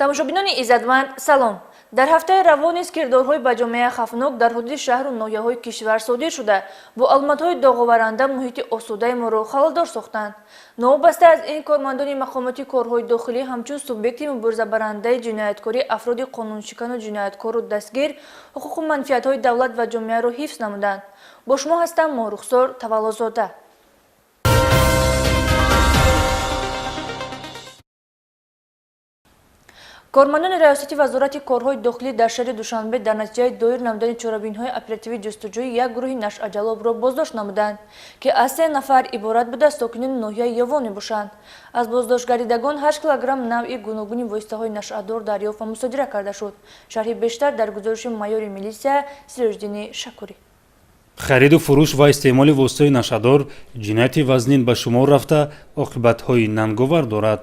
Тамошобинони иззатманд, салом. Дар ҳафтаи равон низ кирдорҳои ба ҷомеа хавфнок дар ҳудуди шаҳру ноҳияҳои кишвар содир шуда, бо аломатҳои доғоваранда муҳити осудаи моро халалдор сохтанд. Новобаста аз ин, кормандони мақомоти корҳои дохилӣ ҳамчун субъекти муборизабарандаи ҷинояткорӣ афроди қонуншикану ҷинояткорро дастгир, ҳуқуқу манфиатҳои давлат ва ҷомеаро ҳифз намуданд. Бо шумо ҳастам Моҳрухсор Таваллозода. Кормандони раёсати вазорати корҳои дохилӣ дар шаҳри Душанбе дар натиҷаи доир намудани чорабиниҳои оперативӣ ҷустуҷӯӣ як гурӯҳи нашъаҷалобро боздошт намуданд, ки аз 3 нафар иборат буда, сокинони ноҳияи Ёвон мебошанд. Аз боздоштгардидагон 8 килограмм навъи гуногуни воситаҳои нашъадор дарёфт ва мусодира карда шуд. Шарҳи бештар дар гузориши майори милисия Сироҷиддини Шакурӣ. Хариду фурӯш ва истеъмоли воситаҳои нашъадор ҷинояти вазнин ба шумор рафта, оқибатҳои нанговар дорад.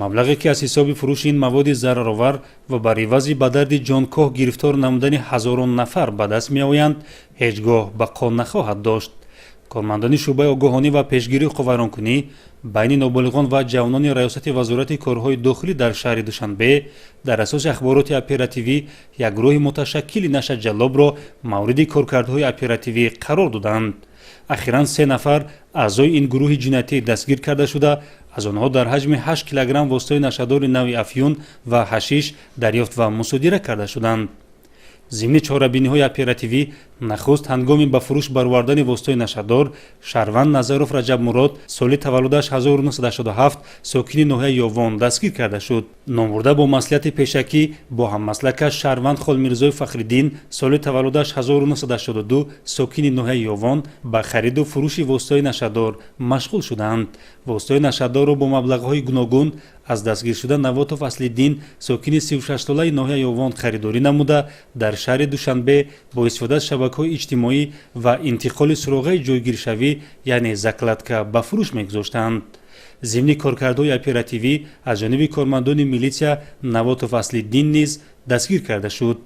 Маблағе ки аз ҳисоби фурӯши ин маводи зараровар ва бар ивази ба дарди ҷонкоҳ гирифтор намудани ҳазорон нафар ба даст меоянд, ҳеҷ гоҳ бақо нахоҳад дошт. Кормандони шӯъбаи огоҳонӣ ва пешгирии ҳуқуқвайронкунӣ байни ноболиғон ва ҷавонони раёсати вазорати корҳои дохилӣ дар шаҳри Душанбе дар асоси ахбороти оперативӣ як гурӯҳи муташаккили нашъаҷаллобро мавриди коркардҳои оперативӣ қарор доданд. Ахиран 3 нафар аъзои ин гурӯҳи ҷиноятӣ дастгир карда шуда, аз онҳо дар ҳаҷми 8 килограмм воситаҳои нашъадори навъи афюн ва ҳашиш дарёфт ва мусодира карда шуданд. Зимни чорабиниҳои оперативӣ нахуст ҳангоми ба фурӯш баровардани воситаҳои нашъадор шаҳрванд Назаров Раҷабмурод, соли таваллудаш 1987, сокини ноҳияи Ёвон дастгир карда шуд. Номбурда бо маслиҳати пешакӣ бо ҳаммаслакаш шаҳрванд Холмирзои Фахриддин, соли таваллудаш 1982, сокини ноҳияи Ёвон, ба хариду фурӯши воситаҳои нашъадор машғул шуданд. Воситаҳои нашъадорро бо маблағҳои гуногун аз дастгиршуда Навотов Аслиддин, сокини 36-солаи ноҳияи Ёвон, харидорӣ намуда, дар шаҳри Душанбе бо истифода аз шабакаҳои иҷтимоӣ ва интиқоли суроғаи ҷойгиршавӣ, яъне закладка, ба фурӯш мегузоштанд. Зимни коркардҳои оперативӣ аз ҷониби кормандони милитсия Навотов Аслиддин низ дастгир карда шуд.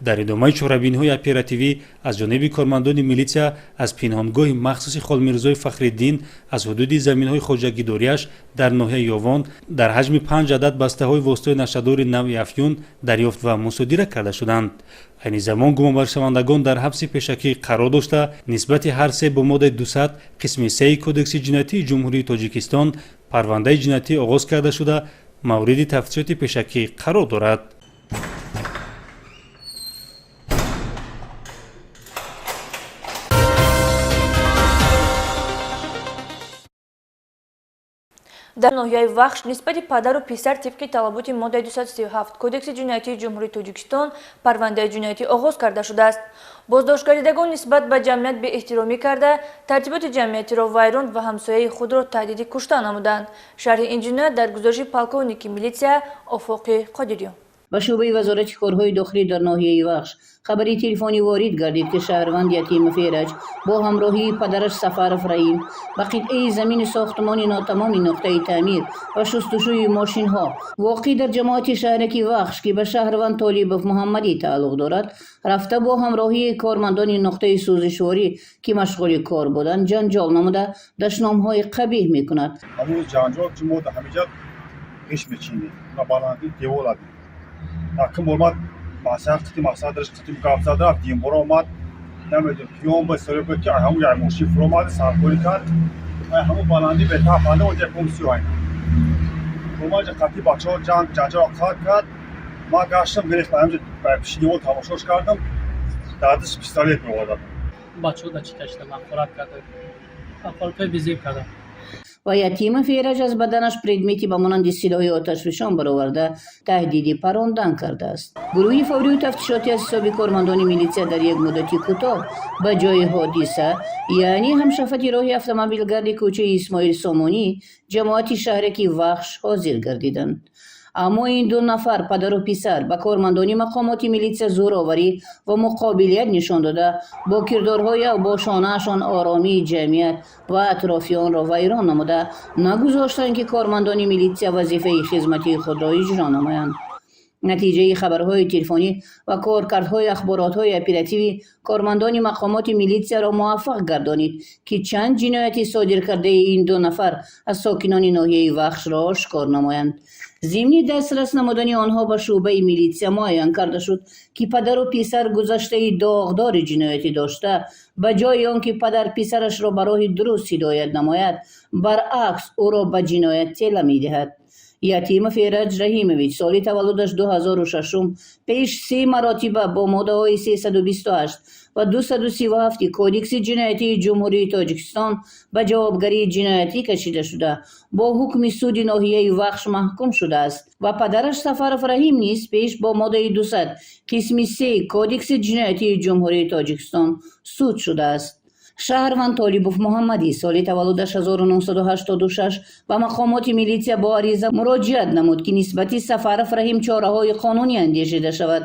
Дар идомаи чорабиниҳои оперативӣ аз ҷониби кормандони милитсия аз пинҳонгоҳи махсуси Холмирзои Фахриддин аз ҳудуди заминҳои хоҷагидориаш дар ноҳияи Ёвон дар ҳаҷми 5 адад бастаҳои воситаҳои нашъадори навъи афюн дарёфт ва мусодира карда шуданд. Айни замон гумонбаршавандагон дар ҳабси пешакӣ қарор дошта, нисбати ҳар се бо моддаи 200 қисми 3 Кодекси ҷиноятии Ҷумҳурии Тоҷикистон парвандаи ҷиноятӣ оғоз карда шуда, мавриди тафтишоти пешакӣ қарор дорад. Дар ноҳияи Вахш нисбати падару писар тибқи талаботи моддаи 237 Кодекси ҷиноятии Ҷумҳурии Тоҷикистон парвандаи ҷиноятӣ оғоз карда шудааст. Боздоштгардидагон нисбат ба ҷамъият беэҳтиромӣ карда, тартиботи ҷамъиятиро вайрон ва ҳамсояи худро таҳдиди кушта намуданд. Шарҳи ин ҷиноят дар гузориши полковники милитсия Офоқи Қодириён. Ба шӯъбаи вазорати корҳои дохилӣ дар ноҳияи Вахш хабари телефонӣ ворид гардид, ки шаҳрванд Ятимов Эраҷ бо ҳамроҳии падараш Сафаров Раим ба қитъаи замини сохтмони нотамоми нуқтаи таъмир ва шустушӯи мошинҳо воқеъ дар ҷамоати шаҳраки Вахш, ки ба шаҳрванд Толибов Муҳаммадӣ тааллуқ дорад, рафта бо ҳамроҳии кормандони нуқтаи сӯзишворӣ, ки машғули кор буданд, ҷанҷол намуда, дашномҳои қабиҳ мекунад. Ҳамун ҷанҷол ки мо дар ҳамиҷа пеш мечинем на баландӣ девол адем. Якум бор ман масалан қити мақсад дошт, қити гап зад рафт, дуюм бор омад, намедонам пиён ба сари буд, ки ҳамун як мошин фуромад, саркорӣ кард, ҳамун баландӣ бетафанда онҷа якум сиёҳ омаҷа қати бачаҳо ҷанг ҷанҷал қатъ кард. Ман гаштам, гирифт ҳамҷа ба пиши девол тамошош кардам, дар даст пистолет меовардам. Бачаҳо да чӣ кашидам, ҳақорат кардам, ҳақоратҳои безеб кардам. Ва Ятимов Эраҷ аз баданаш предмети ба монанди силоҳи оташфишон бароварда, таҳдиди парондан кардааст. Гурӯҳи фаврию тафтишотӣ аз ҳисоби кормандони милитсия дар як муддати кӯтоҳ ба ҷои ҳодиса, яъне ҳамшафати роҳи автомобилгарди кӯчаи Исмоил Сомонӣ, ҷамоати шаҳраки Вахш ҳозир гардиданд. Аммо ин ду нафар, падару писар, ба кормандони мақомоти милитсия зӯроварӣ ва муқобилият нишон дода, бо кирдорҳои авбошонаашон оромии ҷамъият ва атрофиёнро вайрон намуда, нагузоштанд, ки кормандони милитсия вазифаи хизматии худро иҷро намоянд. Натиҷаи хабарҳои телефонӣ ва коркардҳои ахборотҳои оперативӣ кормандони мақомоти милитсияро муваффақ гардонид, ки чанд ҷинояти содир кардаи ин ду нафар аз сокинони ноҳияи Вахшро ошкор намоянд. Зимни дастрас намудани онҳо ба шӯъбаи милитсия муайян карда шуд, ки падару писар гузаштаи доғдори ҷиноятӣ дошта, ба ҷои он ки падар писарашро ба роҳи дуруст ҳидоят намояд, баръакс ӯро ба ҷиноят тела медиҳад. Ятимов Эраҷ Раҳимович соли таваллудаш 2006 пеш се маротиба бо моддаҳои 328 ва 237 Кодекси ҷиноятии Ҷумҳурии Тоҷикистон ба ҷавобгарии ҷиноятӣ кашида шуда, бо ҳукми суди ноҳияи Вахш маҳкум шудааст ва падараш Сафаров Раҳим низ пеш бо моддаи 200 қисми 3 Кодекси ҷиноятии Ҷумҳурии Тоҷикистон суд шудааст. Шаҳрванд Толибов Муҳаммадӣ соли таваллудаш 1986 ба мақомоти милитсия бо ариза муроҷиат намуд, ки нисбати Сафаров Раҳим чораҳои қонунӣ андешида шавад,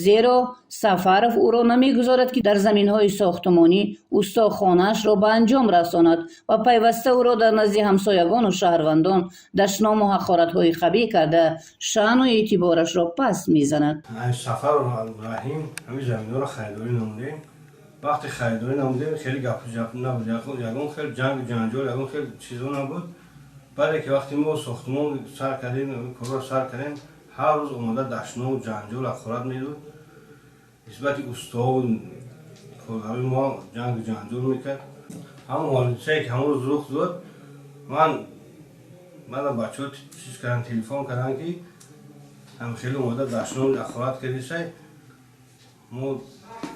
зеро Сафаров ӯро намегузорад, ки дар заминҳои сохтумонӣ устохонаашро ба анҷом расонад ва пайваста ӯро дар назди ҳамсоягону шаҳрвандон дашному ҳақоратҳои қабиҳ карда, шаъну эътиборашро паст мезанад. Сафаров Раҳим ҳамин заминҳоро харидорӣ намудем. Вақте харидорӣ намудем, хеле гапу ҷап набуд, ягон хел ҷангу ҷанҷол, ягон хел чизо набуд. Баъде ки вақте мо сохтумон сар кардем, корро сар кардем, ҳар рӯз омода дашному ҷанҷол ҳақорат медод. Нисбати уставу коргарои мо ҷангу ҷанҷол мекард. Ҳамон ҳодисае ки ҳамон рӯз рух дод, мана бачаҳо чиз карданд, телефон карданд, ки ҳам хеле омода дашному ҳақорат кардисай. Мо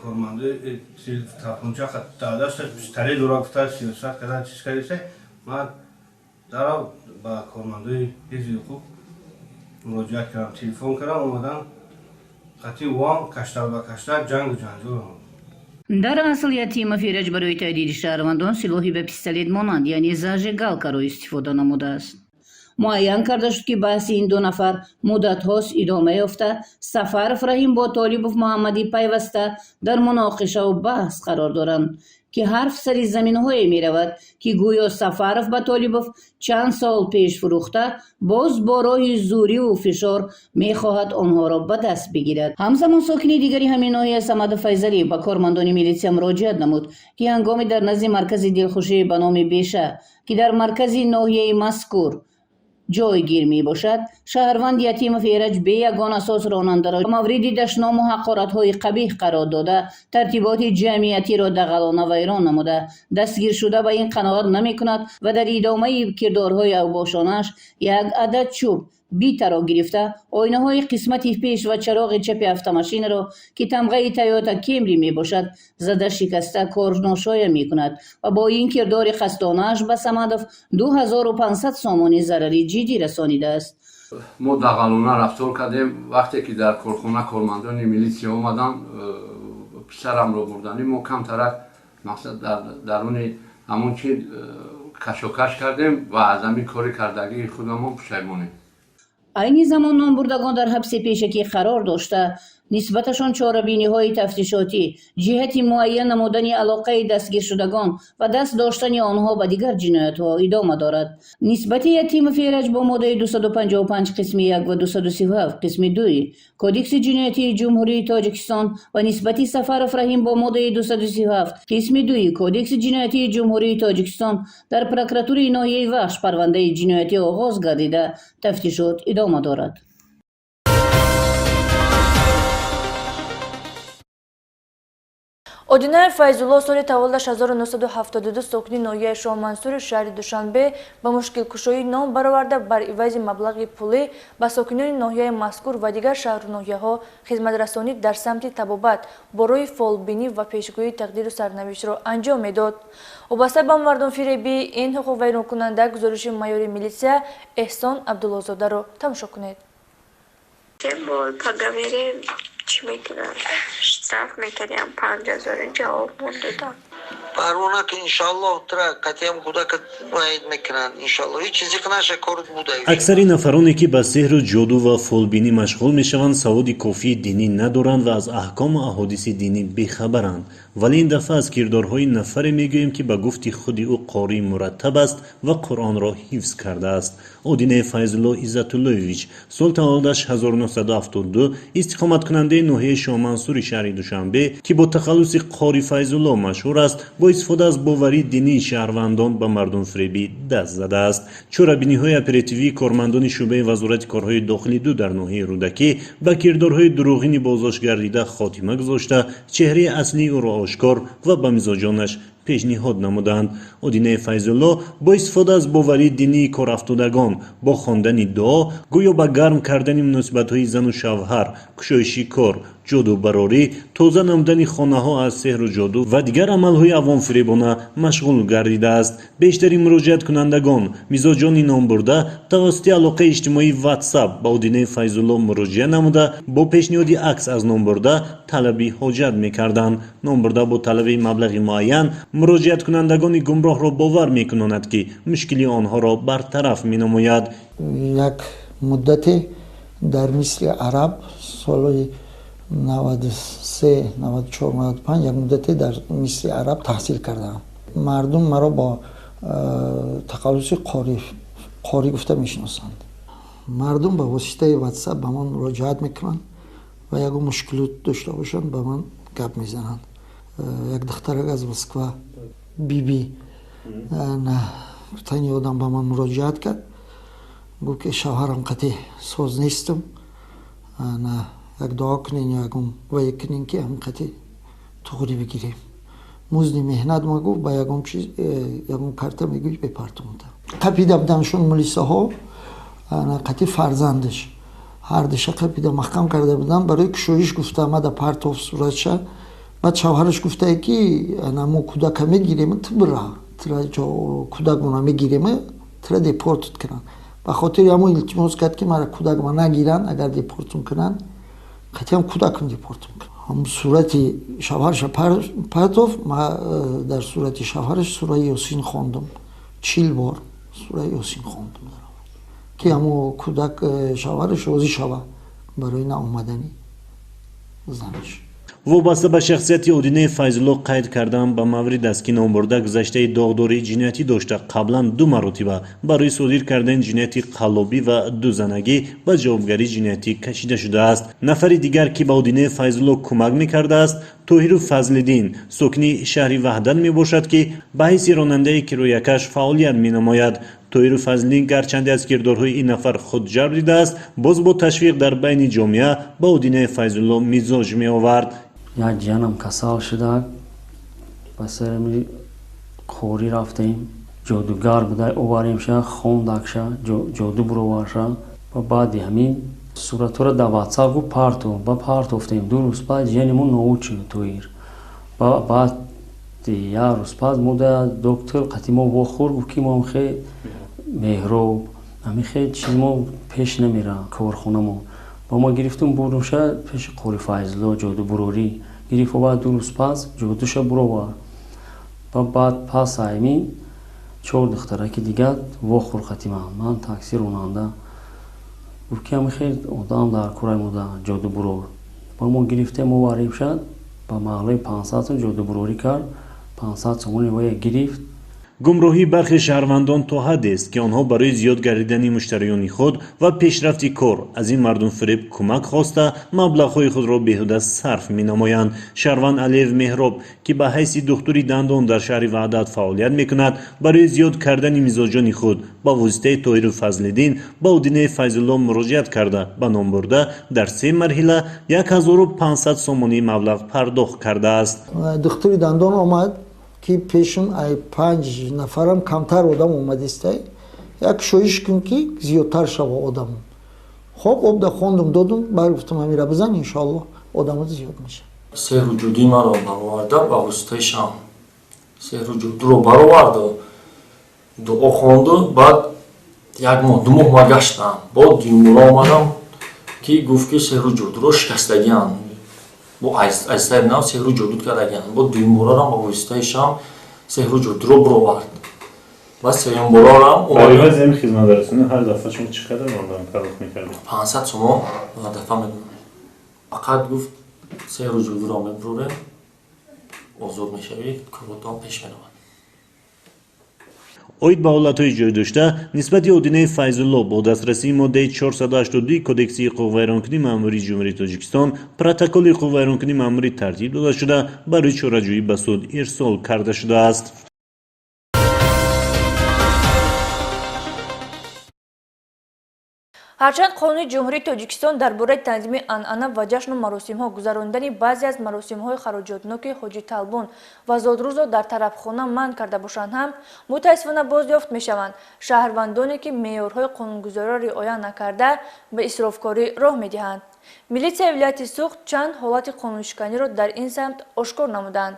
кормандои телефонча даста пистолет дора, гуфта сиёсат кардан чиз кардисай. Ман дарав ба кормандои ҳизби ҳуқуқ муроҷиат кардам, телефон кардам, омадан қатъи вам каштар ба каштар ҷангу ҷанҷол омад. Дар асл Ятимов Эраҷ барои таҳдиди шаҳрвандон силоҳи ба пистолет монанд, яъне зажигалкаро истифода намудааст. Муайян карда шуд, ки баҳси ин ду нафар муддатҳост идома ёфта, Сафаров Раҳим бо Толибов Муҳаммадӣ пайваста дар муноқишаву баҳс қарор доранд, ки ҳарф сари заминҳое меравад, ки гӯё Сафаров ба Толибов чанд сол пеш фурӯхта, боз бо роҳи зӯриву фишор мехоҳад онҳоро ба даст бигирад. Ҳамзамон сокини дигари ҳамин ноҳия Самадов Файзалиев ба кормандони милитсия муроҷиат намуд, ки ҳангоми дар назди маркази дилхушӣ ба номи Беша, ки дар маркази ноҳияи мазкур ҷойгир мебошад, шаҳрванд Ятимов Эраҷ бе ягон асос ронандаро мавриди дашному ҳақоратҳои қабиҳ қарор дода, тартиботи ҷамъиятиро дағалона вайрон намуда, дастгиршуда ба ин қаноат намекунад ва дар идомаи кирдорҳои авбошонааш як адад чӯб битаро гирифта, оинаҳои қисмати пеш ва чароғи чапи автомошинаро, ки тамғаи Тойота Кемри мебошад, зада шикаста корношоя мекунад ва бо ин кирдори қасдонааш ба Самадов 2500 сомонӣ зарари ҷиддӣ расонидааст. Мо дағалона рафтор кардем. Вақте ки дар корхона кормандони милитсия омаданд, писарамро бурданӣ, мо камтарак мақсад дар даруни ҳамон чи кашокаш кардем ва аз ҳамин кори кардагии худамон пушаймонем. Айни замон номбурдагон дар ҳабси пешакӣ қарор дошта, нисбаташон чорабиниҳои тафтишотӣ ҷиҳати муайян намудани алоқаи дастгиршудагон ва даст доштани онҳо ба дигар ҷиноятҳо идома дорад. Нисбати Ятимов Эраҷ бо моддаи 255 қисми 1 ва 237 қисми 2 Кодекси ҷиноятии Ҷумҳурии Тоҷикистон ва нисбати Сафаров Раҳим бо моддаи 237 қисми 2 Кодекси ҷиноятии Ҷумҳурии Тоҷикистон дар прокуратураи ноҳияи Вахш парвандаи ҷиноятӣ оғоз гардида, тафтишот идома дорад. Одинаев Файзулло соли таваллудаш 1972 сокини ноҳияи Шоҳмансури шаҳри Душанбе ба мушкилкушоӣ ном бароварда, бар ивази маблағи пулӣ ба сокинони ноҳияи мазкур ва дигар шаҳру ноҳияҳо хизматрасонӣ дар самти табобат бо роҳи фолбинӣ ва пешгӯии тақдиру сарнавиштро анҷом медод. Вобаста ба мардумфиребии ин ҳуқуқвайронкунанда гузориши майори милитсия Эҳсон Абдуллозодаро тамошо кунед. Чӣ мекунам? Штраф мекардям 5000, ҷавоб мондодам. Парвона ки иншаллоҳ тра қатъиям кӯдакат ваид мекунанд, иншаллоҳ ҳеҷ чизе наша корт буда. Аксари нафароне ки ба сеҳру ҷоду ва фолбинӣ машғул мешаванд, саводи кофии динӣ надоранд ва аз аҳкому аҳодиси динӣ бехабаранд. Вале ин дафъа аз кирдорҳои нафаре мегӯем, ки ба гуфти худи ӯ қории мураттаб аст ва Қуръонро ҳифз кардааст. Одинаи Файзулло Иззатуллоевич, сол таваллудаш 1972, истиқоматкунандаи ноҳияи Шоҳмансури шаҳри Душанбе, ки бо тахаллуси Қори Файзулло машҳур аст, бо истифода аз боварии динии шаҳрвандон ба мардумфиребӣ даст задааст. Чорабиниҳои оперативии кормандони шӯъбаи Вазорати корҳои дохилӣ ду дар ноҳияи Рӯдакӣ ба кирдорҳои дурӯғини боздоштгардида хотима гузошта, чеҳраи аслии ӯро ошкор ва ба мизоҷонаш пешниҳод намуданд. Одинаи Файзулло бо истифода аз боварии динии корафтодагон бо хондани дуо гӯё ба гарм кардани муносибатҳои зану шавҳар, кушоиши кор, ҷодубарорӣ, тоза намудани хонаҳо аз сеҳру ҷоду ва дигар амалҳои авомфиребона машғул гардидааст. Бештари муроҷиаткунандагон, мизоҷони номбурда, тавассути алоқаи иҷтимоии Ватсап ба Одинаи Файзулло муроҷиа намуда, бо пешниҳоди акс аз номбурда талаби ҳоҷат мекарданд. Номбурда бо талаби маблағи муайян муроҷиаткунандагони гумроҳро бовар мекунонад, ки мушкили онҳоро бартараф менамояд. Як муддате дар Мисли Араб, соли 93, 94, 95, як муддате дар Мисли Араб таҳсил кардаам. Мардум маро бо тақаллуси Қорӣ гуфта мешиносанд. Мардум ба воситаи Ватсап ба ман муроҷиат мекунанд ва ягон мушкилот дошта бошанд, ба ман гап мезананд. Як духтарак аз Москва, Биби гуфтани одам, ба ман муроҷиат кард, гуфт ки шавҳарам қатъи соз нестам, як дуо кунен ё ягон вае кунен, ки ҳам қатъи туғрӣ бигирем. Музди меҳнат ма, гуфт, ба ягон чиз, ягон карта мегӯй, бепартумта қапида буданшон мулисаҳо, қатъи фарзандаш ҳардиша қапида маҳкам карда буданд. Барои кушоиш гуфта мада партов суратша. Баъд шавҳараш гуфтае, ки мо кӯдака мегирем, ту бира, тира кӯдакмона мегирем, тира депортут кунанд. Ба хотири ҳамон илтимос кард, ки мара кӯдакма нагиранд, агар депортум кунанд, қатъиан кӯдакам депортум кунанд. Ҳам сурати шавҳарша партов, ма дар сурати шавҳараш сураи Ёсин хондум, 40 бор сураи Ёсин хондум, ки ҳамо кӯдак шавҳараш розӣ шава барои наомадани занаш. Вобаста ба шахсияти Одинаи Файзулло қайд кардан ба маврид аст, ки номбурда гузаштаи доғдории ҷиноятӣ дошта, қаблан ду маротиба барои содир кардани ҷинояти қаллобӣ ва дузанагӣ ба ҷавобгарии ҷиноятӣ кашида шудааст. Нафари дигар, ки ба Одинаи Файзулло кӯмак мекардааст, Тоҳиру Фазлиддин, сокини шаҳри Ваҳдат мебошад, ки ба ҳайси ронандаи кироякаш фаъолият менамояд. Тоҳиру Фазлиддин гарчанде аз кирдорҳои ин нафар худ ҷалб дидааст, боз бо ташвиқ дар байни ҷомеа ба Одинаи Файзулло мизоҷ меовард. Як ҷиянам касал шуда, ба сари Қорӣ рафтем, ҷодугар буда, оваремша, хондакша, ҷоду буроварша. Ва баъди ҳамин суратҳоро дар Ватсап гуфт партов, ба партофтем. 2 рӯз пас ҷияни мо ноуд шуд, Тоҳир. Баъд як рӯз пас мо да доктор қатъи мо вохӯрд, гуфт, ки мо хе меҳроб ҳамин хе чиз мо пеш намера корхонамо. Ба мо гирифтум, бурдумша пеши Қори Файзулло, ҷодубурорӣ гирифт, баъд 2 рӯз пас ҷодуша буровард. Ба баъд пас ҳамин чор духтараки дигар вохӯр қати ман, ман такси ронанда, гуфт, ки ҳамин хел одам дар кораи мо ҷодубурор. Ба мо гирифтем, оваремша, ба маҳлаи 500 сом ҷодубурорӣ кард, 500 сомони вая гирифт. Гумроҳии бархе шаҳрвандон то ҳаддест, ки онҳо барои зиёд гардидани муштариёни худ ва пешрафти кор аз ин мардумфиреб кӯмак хоста, маблағҳои худро беҳуда сарф менамоянд. Шаҳрванд Алиев Меҳроб, ки ба ҳайси духтури дандон дар шаҳри Ваҳдат фаъолият мекунад, барои зиёд кардани мизоҷони худ ба воситаи Тоҳиру Фазлиддин ба Одинаи Файзулло муроҷиат карда, ба номбурда дар се марҳила 1500 сомонӣ маблағ пардохт кардааст. Духтури дандон омад, ки пешум ай панҷ нафарам камтар одам омадистай, як шоиш кун, ки зиёдтар шава одам. Хоб, обда хондум, додум, бар гуфтум, ҳамира бизан, иншоалло одамот зиёд мешавад. Сеҳру ҷудуи маро бароварда, ба воситаи шам сеҳру ҷудуро бароварду, дуо хонду. Баъд як моҳ, 2 моҳ ма гаштам, бо дуюмбора омадам, ки гуфт, ки сеҳру ҷудуро шикастагианд, бо аз сари нав сеҳру ҷодуд кардагианд. Бо дуюмборарам ба воситаи шам сеҳру ҷодуро бировард ва сеюмборарам. Хизматрасонӣ ҳар дафъа шумо чӣ қадар маблағ пардохт мекардед? 500 сомон ҳар дафъа медодам. Фақат гуфт, сеҳру ҷодуро мебурорем. Озод мешавӣ, коротон пеш меравад. Оид ба ҳолатҳои ҷойдошта нисбати Одинаи Файзулло бо дастрасии моддаи 482 Кодекси ҳуқуқвайронкунии маъмурии Ҷумҳурии Тоҷикистон протоколи ҳуқуқвайронкунии маъмурӣ тартиб дода шуда, барои чораҷӯӣ ба суд ирсол карда шудааст. Ҳарчанд қонуни Ҷумҳурии Тоҷикистон дар бораи танзими анъана ва ҷашну маросимҳо гузаронидани баъзе аз маросимҳои хароҷотноки ҳоҷиталбон ва зодрӯзро дар тарабхона манъ карда бошанд ҳам, мутаассифона боз ёфт мешаванд шаҳрвандоне, ки меъёрҳои қонунгузориро риоя накарда, ба исрофкорӣ роҳ медиҳанд. Милитсияи вилояти Суғд чанд ҳолати қонуншиканиро дар ин самт ошкор намуданд.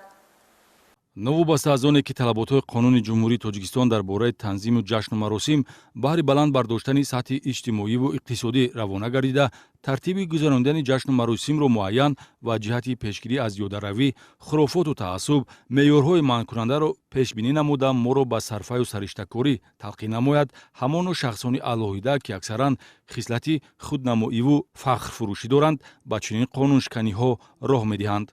Новобаста аз оне, ки талаботҳои Қонуни Ҷумҳурии Тоҷикистон дар бораи танзиму ҷашну маросим баҳри баланд бардоштани сатҳи иҷтимоиву иқтисодӣ равона гардида, тартиби гузаронидани ҷашну маросимро муайян ва ҷиҳати пешгирӣ аз зиёдаравӣ, хурофоту таассуб меъёрҳои манъкунандаро пешбинӣ намуда, моро ба сарфаю сариштакорӣ талқин намояд, ҳамоно шахсони алоҳида, ки аксаран хислати худнамоиву фахрфурӯшӣ доранд, ба чунин қонуншиканиҳо роҳ медиҳанд.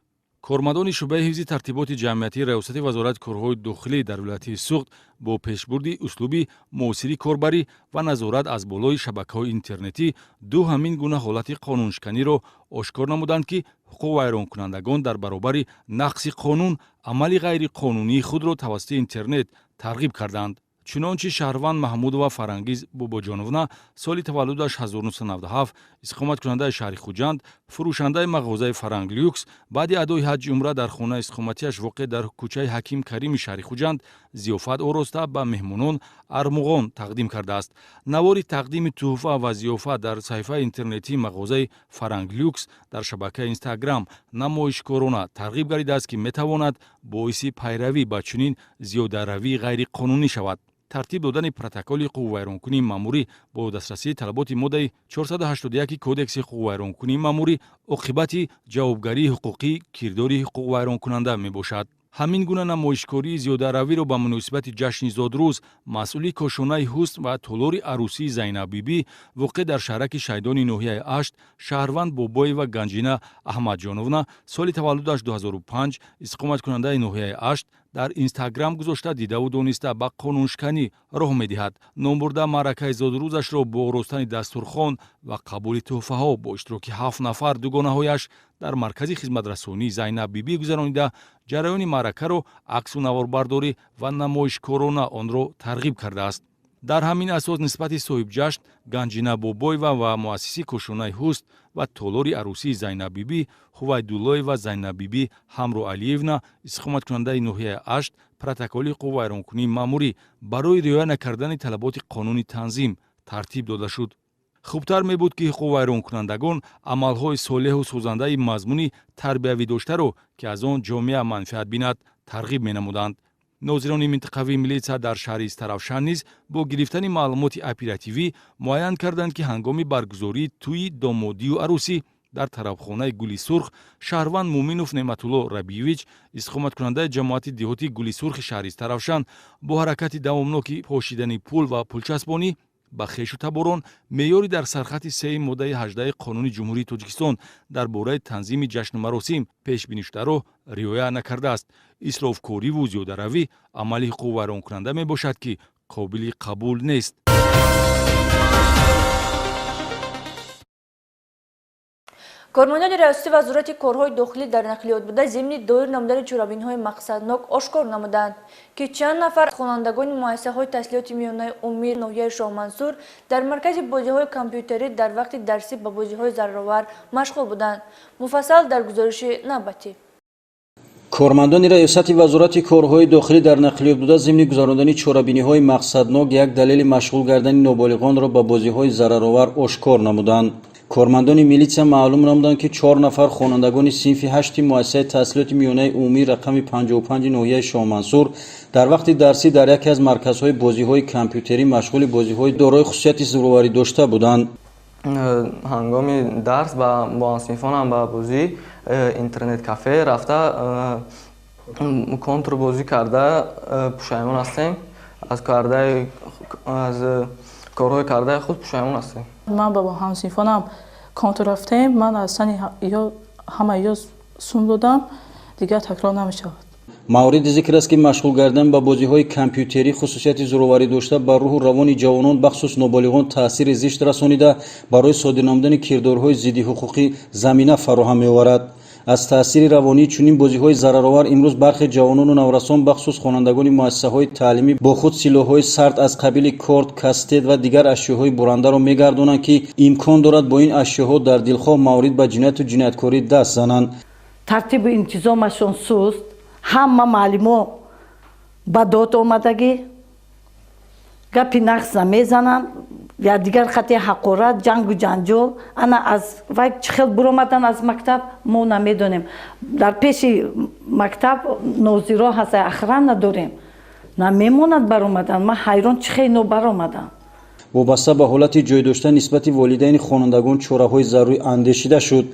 Кормандони шӯъбаи ҳифзи тартиботи ҷамъиятии Раёсати Вазорати корҳои дохилӣ дар вилояти Суғд бо пешбурди услуби муосири корбарӣ ва назорат аз болои шабакаҳои интернетӣ ду ҳамин гуна ҳолати қонуншиканиро ошкор намуданд, ки ҳуқуқвайронкунандагон дар баробари нақси қонун амали ғайриқонунии худро тавассути интернет тарғиб карданд. Чунончи шаҳрванд Маҳмудова Фарангиз Бобоҷоновна, соли таваллудаш 1997, истиқоматкунандаи шаҳри Хуҷанд, фурӯшандаи мағозаи Фаранг Люкс, баъди адои ҳаҷҷи умра дар хонаи истиқоматиаш воқеъ дар кӯчаи Ҳаким Карими шаҳри Хуҷанд зиёфат ороста, ба меҳмонон армуғон тақдим кардааст. Навори тақдими тӯҳфа ва зиёфат дар саҳифаи интернетии мағозаи Фаранг Люкс дар шабакаи Инстаграм намоишкорона тарғиб гардидааст, ки метавонад боиси пайравӣ ба чунин зиёдаравии ғайриқонунӣ шавад. Тартиб додани протоколи ҳуқуқвайронкунии маъмурӣ бо дастрасии талаботи моддаи 481 Кодекси ҳуқуқвайронкунии маъмурӣ оқибати ҷавобгарии ҳуқуқии кирдори ҳуқуқвайронкунанда мебошад. Ҳамин гуна намоишкории зиёдаравиро ба муносибати ҷашни зодрӯз масъули кошонаи ҳусн ва толори арӯсии Зайнаббибӣ, воқеъ дар шаҳраки Шайдони ноҳияи Ашт, шаҳрванд Бобоева Ганҷина Аҳмадҷоновна, соли таваллудаш 2005, истиқоматкунандаи ноҳияи Ашт, дар Инстаграм гузошта, дидаву дониста ба қонуншиканӣ роҳ медиҳад. Номбурда маъракаи зодрӯзашро бо оростани дастурхон ва қабули тӯҳфаҳо бо иштироки 7 нафар дугонаҳояш дар маркази хизматрасонии Зайнаббибӣ гузаронида, ҷараёни маъракаро аксу наворбардорӣ ва намоишкорона онро тарғиб кардааст. Дар ҳамин асос нисбати соҳибҷашн Ганҷина Бобоева ва муассиси кошонаи ҳусн ва толори арӯсии Зайнаббибӣ Ҳувайдуллоева Зайнаббибӣ Ҳамроалиевна, истиқоматкунандаи ноҳияи Ашт, протоколи ҳуқуқвайронкунии маъмурӣ барои риоя накардани талаботи қонуни танзим тартиб дода шуд. Хубтар мебуд, ки ҳуқуқвайронкунандагон амалҳои солеҳу созандаи мазмуни тарбиявӣ доштаро, ки аз он ҷомеа манфиат бинад, тарғиб менамуданд. Нозирони минтақавии милитсия дар шаҳри Истаравшан низ бо гирифтани маълумоти оперативӣ муайян карданд, ки ҳангоми баргузории тӯйи домодию арӯсӣ дар тарабхонаи Гули Сурх шаҳрванд Муминов Неъматулло Рабиевич, истиқоматкунандаи ҷамоати деҳоти Гули Сурхи шаҳри Истаравшан, бо ҳаракати давомноки пошидани пул ва пулчаспонӣ ба хешу таборон меъёри дар сархати 3 моддаи 18 Қонуни Ҷумҳурии Тоҷикистон дар бораи танзими ҷашну маросим пешбинишударо риоя накардааст. Исрофкориву зиёдаравӣ амали ҳуқуқвайронкунанда мебошад, ки қобили қабул нест. Кормандони Раёсати Вазорати корҳои дохилӣ дар нақлиёт буда зимни доир намудани чорабиниҳои мақсаднок ошкор намуданд, ки чанд нафар хонандагони муассисаҳои таҳсилоти миёнаи умумии ноҳияи Шоҳмансур дар маркази бозиҳои компютерӣ дар вақти дарсӣ ба бозиҳои зараровар машғул буданд. Муфассал дар гузориши навбатӣ. Кормандони Раёсати Вазорати корҳои дохилӣ дар нақлиёт буда зимни гузарондани чорабиниҳои мақсаднок як далели машғул гардани ноболиғонро ба бозиҳои зараровар ошкор намуданд. Кормандони милитсия маълум намуданд, ки 4 нафар хонандагони синфи 8 муассисаи таҳсилоти миёнаи умумии рақами 55 ноҳияи Шоҳмансур дар вақти дарсӣ дар яке аз марказҳои бозиҳои компютерӣ машғули бозиҳои дорои хусусияти зӯроварӣ дошта буданд. Ҳангоми дарс бо ҳамсинфонам ба бозии интернет-кафе рафта, контрбозӣ карда пушаймон ҳастем. Аз корҳои кардаи худ пушаймон ҳастем. Ман ба ҳамсинфонам контр рафтем, ман аз сани ҳама ё сум додам, дигар такрор намешавад. Мавриди зикр аст, ки машғул гардан ба бозиҳои компютерӣ хусусияти зӯроварӣ дошта, ба рӯҳу равони ҷавонон, бахусус ноболиғон, таъсири зишт расонида, барои содир намудани кирдорҳои зиддиҳуқуқӣ замина фароҳам меоварад. Аз таъсири равонии чунин бозиҳои зараровар имрӯз бархе ҷавонону наврасон, бахусус хонандагони муассисаҳои таълимӣ, бо худ силоҳҳои сард аз қабили корд, кастет ва дигар ашёҳои бурандаро мегардонанд, ки имкон дорад бо ин ашёҳо дар дилхоҳ маврид ба ҷинояту ҷинояткорӣ даст зананд. Тартибу интизомашон суст, ҳама муаллимо ба дод омадагӣ, гапи нағз намезананд, я дигар хати ҳақорат, ҷангу ҷанҷол. Ана аз вай чӣ хел буромадан аз мактаб, мо намедонем. Дар пеши мактаб нозиро ҳаст, охрана дорем, намемонад баромадан. Ман ҳайрон, чӣ хел ино баромаданд. Вобаста ба ҳолати ҷой дошта нисбати волидайни хонандагон чораҳои зарурӣ андешида шуд.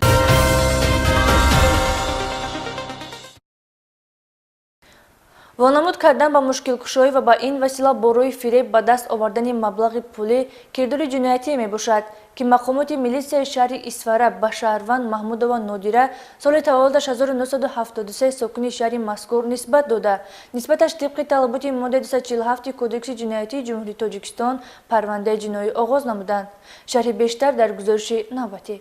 Вонамуд кардан ба мушкилкушоӣ ва ба ин васила бо роҳи фиреб ба даст овардани маблағи пулӣ кирдори ҷиноятие мебошад, ки мақомоти милитсияи шаҳри Исфара ба шаҳрванд Маҳмудова Нодира, соли таваллудаш 1973, сокини шаҳри мазкур нисбат дода, нисбаташ тибқи талаботи моддаи 247 Кодекси ҷиноятии Ҷумҳурии Тоҷикистон парвандаи ҷиноӣ оғоз намуданд. Шарҳи бештар дар гузориши навбатӣ.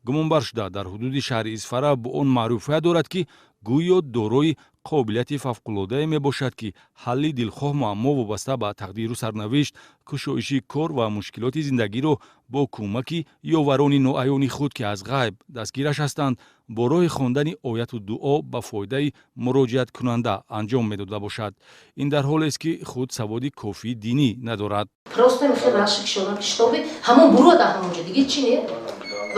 Гумонбар шуда дар ҳудуди шаҳри Исфара бо он маъруфият дорад, ки гӯё дорои қобилияти фавқулоддае мебошад, ки ҳалли дилхоҳ муаммо вобаста ба тақдиру сарнавишт, кушоиши кор ва мушкилоти зиндагиро бо кӯмаки ёварони ноаёни худ, ки аз ғайб дастгираш ҳастанд, бо роҳи хондани ояту дуо ба фоидаи муроҷиаткунанда анҷом медода бошад. Ин дар ҳолест, ки худ саводи кофии динӣ надорад. Просто мехел рашк шудам, ки шитоби ҳамон бурода ҳамонҷо диги чӣ не,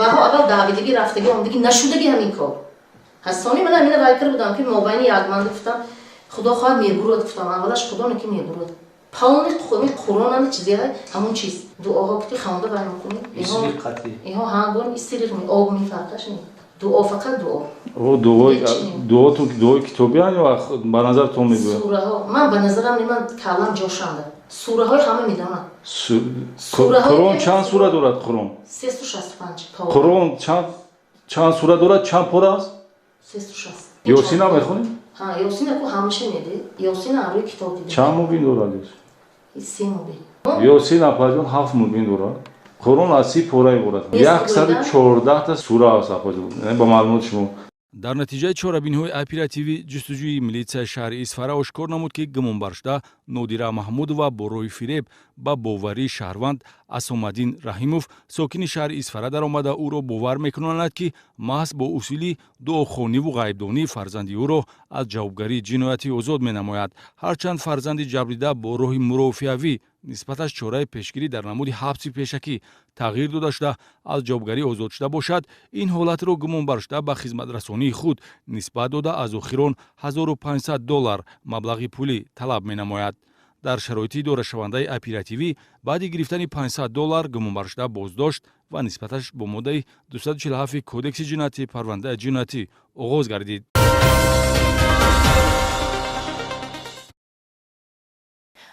ваҳо аввал давидагӣ, рафтагӣ, омдагӣ нашудагӣ ҳамин кор ҳастони ман ҳамина вай карда будам, ки мобайни якманда гуфтам, худо хоҳад мебурад, гуфтам, аввалаш худо не ки мебурад. Павни қурон ами чизе ҳамон чиз дуоҳо ки хонда вай мекунӣ, иҳо ҳангон истириқ об мефарқаш не, дуо, фақат дуо. О, дуотун дуои китобиан ё ба назаратон мегӯяд? Сураҳо ман ба назарам не, ман калам ҷошанда, сураҳои ҳама медонам. Қурон чанд сура дорад? Қурон 365. Қурон чанд сура дорад, чанд пора аст? 360. Ёсина мехонед? Ҳа, Ёсина ку ҳамаша меди. Ёсина рӯи китоб дидем. Чанд мубин дорад Ёсин? Се мубин. Ёсин апаҷон 7 мубин дорад. Қурон аз 30 пора иборат. 114 та сура аст, апаҷон, ба маълумоти шумо. Дар натиҷаи чорабиниҳои оперативӣ ҷустуҷӯи милитсияи шаҳри Исфара ошкор намуд, ки гумонбаршуда Нодира Маҳмудова бо роҳи фиреб ба боварии шаҳрванд Асомаддин Раҳимов, сокини шаҳри Исфара, даромада, ӯро бовар мекунонад, ки маҳз бо усули дуохониву ғайбдонӣ фарзанди ӯро аз ҷавобгарии ҷиноятӣ озод менамояд. Ҳарчанд фарзанди ҷабрдида бо роҳи мурофиавӣ нисбаташ чораи пешгирӣ дар намуди ҳабси пешакӣ тағйир дода шуда, аз ҷавобгарӣ озод шуда бошад, ин ҳолатро гумонбаршуда ба хизматрасонии худ нисбат дода, аз охирон 1500 доллар маблағи пулӣ талаб менамояд. Дар шароити идорашавандаи оперативӣ баъди гирифтани 500 доллар гумонбаршуда боздошт ва нисбаташ бо моддаи 247 Кодекси ҷиноятӣ парвандаи ҷиноятӣ оғоз гардид.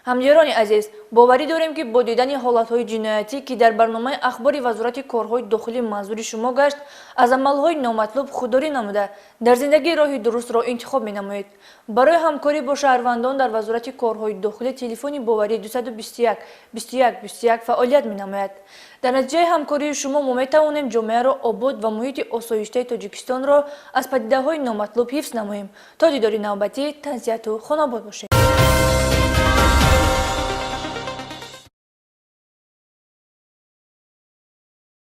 Ҳамдиёрони азиз, боварӣ дорем, ки бо дидани ҳолатҳои ҷиноятӣ, ки дар барномаи ахбори Вазорати корҳои дохилӣ манзури шумо гашт, аз амалҳои номатлуб худдорӣ намуда, дар зиндагӣ роҳи дурустро интихоб менамоед. Барои ҳамкорӣ бо шаҳрвандон дар Вазорати корҳои дохилӣ телефони боварӣ 221 21 21 фаъолият менамояд. Дар натиҷаи ҳамкории шумо мо метавонем ҷомеаро обод ва муҳити осоиштаи Тоҷикистонро аз падидаҳои номатлуб ҳифз намоем. То дидори навбатӣ тансиҳату хонобод бошед.